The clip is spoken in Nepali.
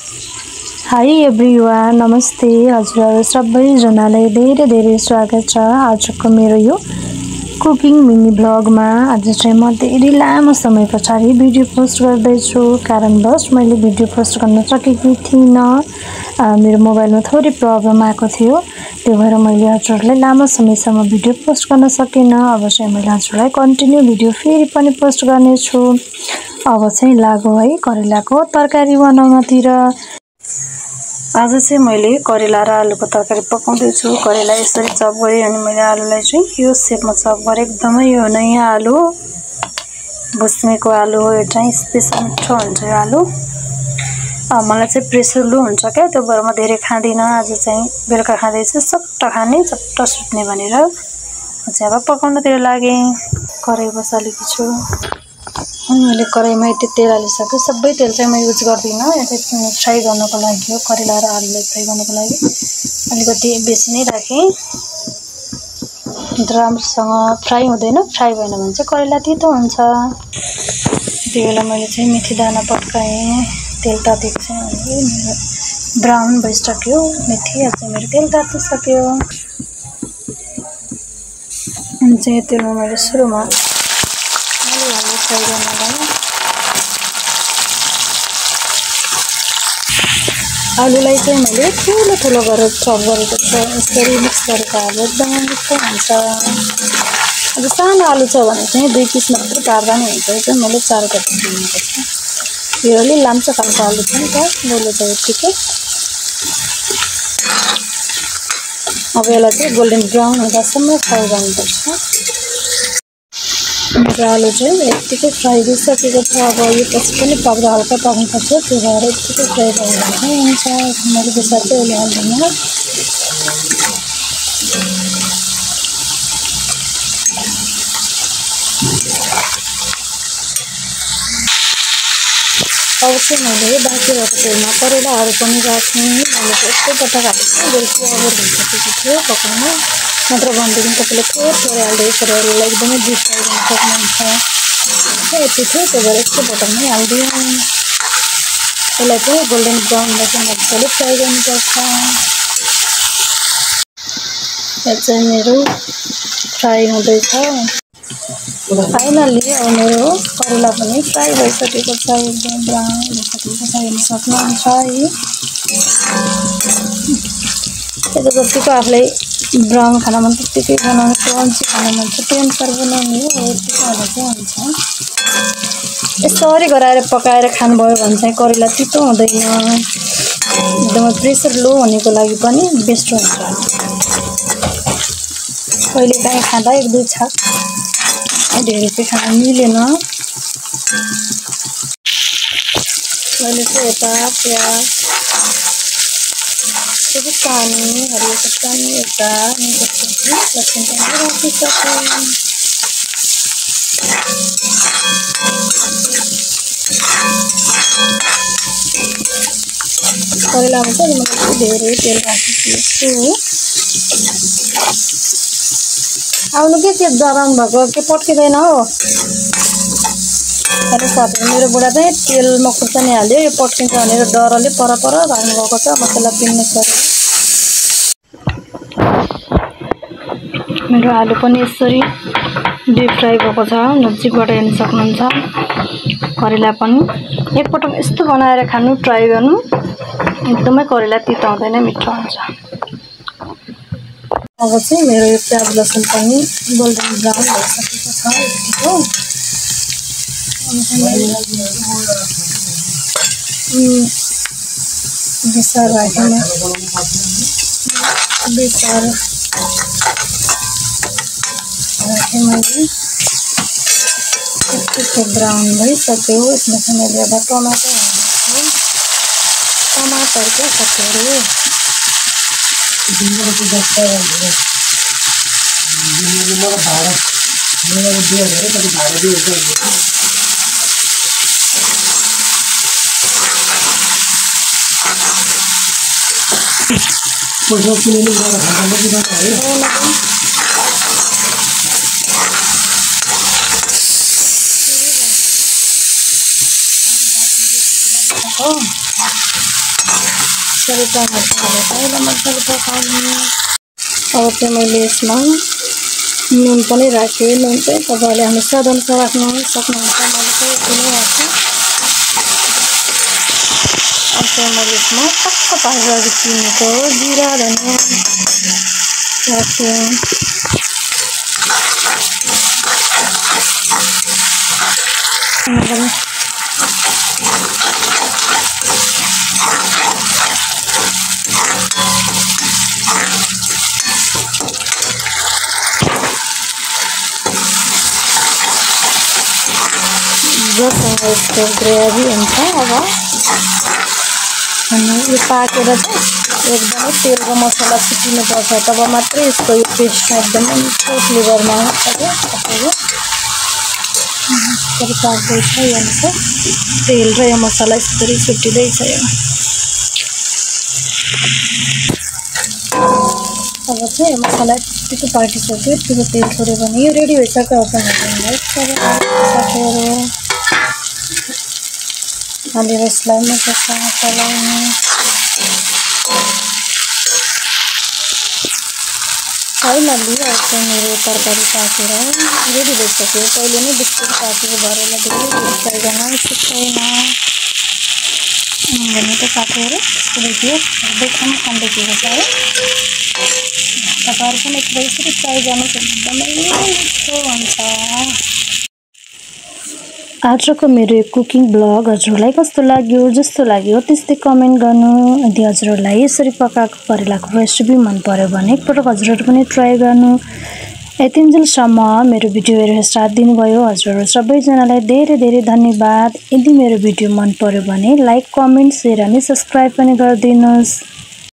हाई एभ्रिवान, नमस्ते। हजुर सबैजनालाई धेरै धेरै स्वागत छ आजको मेरो यो कुकिङ मिनी ब्लगमा। आज चाहिँ म धेरै लामो समय पछाडि भिडियो पोस्ट गर्दैछु, कारणवश मैले भिडियो पोस्ट गर्न सकेकी थिइनँ। मेरो मोबाइलमा थोरै प्रब्लम आएको थियो, त्यो भएर मैले हजुरलाई लामो समयसम्म भिडियो पोस्ट गर्न सकिनँ। अब चाहिँ मैले हजुरलाई कन्टिन्यू भिडियो फेरि पनि पोस्ट गर्नेछु। अब चाहिँ लागौ है करेलाको तरकारी बनाउनतिर। आज चाहिँ मैले करेला र आलुको तरकारी पकाउँदैछु। करेला यसरी चप गरेँ अनि मैले आलुलाई चाहिँ यो सेपमा चप गरेँ। एकदमै यो नयाँ आलु, बुस्मेको आलु हो। यो चाहिँ स्पेसल मिठो हुन्छ यो आलु। मलाई चाहिँ प्रेसर लो हुन्छ क्या, त्यो भएर म धेरै खाँदिनँ। आज चाहिँ बेलुका खाँदैछु, चट्ट खाने चट्ट सुत्ने भनेर चाहिँ अब पकाउनतिर लागेँ। कराई बसालेको छु अनि मैले कराईमा यति तेल हालिसकेँ। सबै तेल चाहिँ म युज गर्दिनँ, यो चाहिँ फ्राई गर्नको लागि हो। करेला र आलुलाई फ्राई गर्नको लागि अलिकति बेसी नै राखेँ। राम्रोसँग फ्राई हुँदैन, फ्राई भएन भने चाहिँ करेला तितो हुन्छ। त्यति बेला मैले चाहिँ मेथी दाना पड्काएँ। तेल तातेको चाहिँ मेरो ब्राउन भइसक्यो मेथी। आज मेरो तेल तातिसक्यो अनि चाहिँ यो तेलमा मैले सुरुमा आलु हालेँ फ्राई गर्नलाई। आलुलाई चाहिँ मैले ठुलो ठुलो गरेर चप गरेको छु। यसरी मिक्स गरेको आलु एकदमै मिठो हुन्छ। अब सानो आलु छ भने चाहिँ 2 पिस मात्रै पार्दा नि हुन्छ। चाहिँ मैले 4 कति दिएको छु। यो अलि लाम्चो खालको आलु छ नि त, गोलो छ यतिकै। अब यसलाई चाहिँ गोल्डन ब्राउन हुँदासम्म फ्राई गर्नुपर्छ। मेरो आलु चाहिँ यतिकै फ्राई भइसकेको छ। अब यो पछि पनि पाक्दा हल्का पाक्नुपर्छ, त्यो भएर यतिकै फ्राई भयो भने हुन्छ। मैले बेसा चाहिँ अहिले हाल्दिनँ। अब चाहिँ मैले बाँकी रहेको तेलमा करेलाहरू पनि राख्ने। मैले चाहिँ यस्तो पटक हालेको बेलुकी ओभर भइसकेको थियो पकाउनु। नत्र भनेदेखि तपाईँले थोरै हाल्दै करेलालाई एकदमै डिप फ्राई गर्न सक्नुहुन्छ। यति थियो, त्यो भएर यस्तो पटकमै हालिदिएँ। यसलाई चाहिँ गोल्डन ब्राउन भएसम्म मजाले फ्राई गर्नुपर्छ। यो चाहिँ मेरो फ्राई हुँदैछ। फाइनली अब मेरो करेला पनि फ्राई भइसकेको छ, एकदम ब्राउन भइसकेको छ। हेर्न सक्नुहुन्छ है। त्यो जतिको आफूलाई ब्राउन खान मन त्यतिकै बनाउने, क्रन्ची खान मन छ त्यो अनुसार बनाउने हो। यतिकै हाल्दा चाहिँ हुन्छ। यसरी गराएर पकाएर खानुभयो भने चाहिँ करेला तितो हुँदैन। एकदमै प्रेसर लो हुनेको लागि पनि बेस्ट हुन्छ। कहिलेकाहीँ खाँदा 1-2 छाक, धेरै चाहिँ खान मिलेन। मैले चाहिँ यता प्याज, खुर्सानी, हरियो खुर्सानी, यता लसुन पनि राखिसकेँ। करेलामा चाहिँ मैले धेरै तेल राखेको छु। आउनु के डराउनु भएको, के पड्किँदैन हो। अरे साथी, मेरो बुढा चाहिँ तेलमा खुर्सानी हाल्यो, यो पड्किन्छ भनेर डरले पर राख्नुभएको छ। मसला पिन्नु पर्यो। मेरो आलु पनि यसरी डिप फ्राई भएको छ, नजिकबाट हेर्न सक्नुहुन्छ। करेला पनि एकपटक यस्तो बनाएर खानु, ट्राई गर्नु। एकदमै करेला तितो हुँदैन, मिठो हुन्छ। अब चाहिँ मेरो यो प्याज लसुन पनि गोल्डन ब्राउन भइसकेको छ। यतिको बेसार राखेँ, बेसार राखेँ मैले। यतिको ब्राउन भइसक्यो। यसमा चाहिँ मैले अब टमाटर हाल्छु। टमाटर क्या साथीहरू, मजाले टमाटरले पहिला मजाले पकाउनु। अब चाहिँ मैले यसमा नुन पनि राखेँ। नुन चाहिँ तपाईँले आफ्नो स्वादअनुसार राख्नु सक्नुहुन्छ। मैले चाहिँ यति नै राख्छु। अब चाहिँ मैले यसमा टक्क पारेर चिनेको जिरा धनियाँ राखेँ। जबसम्म यसको ग्रेभी हुन्छ अब अनि यो पाकेर चाहिँ एकदमै तेल र मसला छुटिनुपर्छ। तब मात्रै यसको यो पेस्टमा एकदमै मिठो फ्लेभरमा आउँछ क्या तपाईँको। यसरी पाक्दैछ यहाँ चाहिँ तेल र यो मसला यसरी छुटिँदैछ यो। अब चाहिँ मसला यतिको पाकिसक्यो। यतिको तेल छोड्यो भने यो रेडी भइसक्यो। हालेर यसलाई मजासँग चलाउनु। फाइनली अब चाहिँ मेरो तरकारी पाकेर रेडी भइसक्यो। पहिले नै बिस्कुट पाकेको भएर धेरै फ्राई गर्न सक्दैन भने त पाकेर रेडी देखाउनु खाँदैथिएको छ है। तपाईँहरू पनि एकपल्ट यसरी ट्राई गर्नुहोस्, एकदमै मिठो हुन्छ। आजको मेरो यो कुकिङ ब्लग हजुरलाई कस्तो लाग्यो? जस्तो लाग्यो त्यस्तै कमेन्ट गर्नु। यदि हजुरहरूलाई यसरी पकाएको करेलाको रेसिपी मन पर्यो भने एकपटक हजुरहरू पनि ट्राई गर्नु। यतिन्जेलसम्म मेरो भिडियो हेरेर साथ दिनुभयो हजुरहरू सबैजनालाई धेरै धेरै धन्यवाद। यदि मेरो भिडियो मन पर्यो भने लाइक, कमेन्ट, सेयर अनि सब्सक्राइब पनि गरिदिनुहोस्।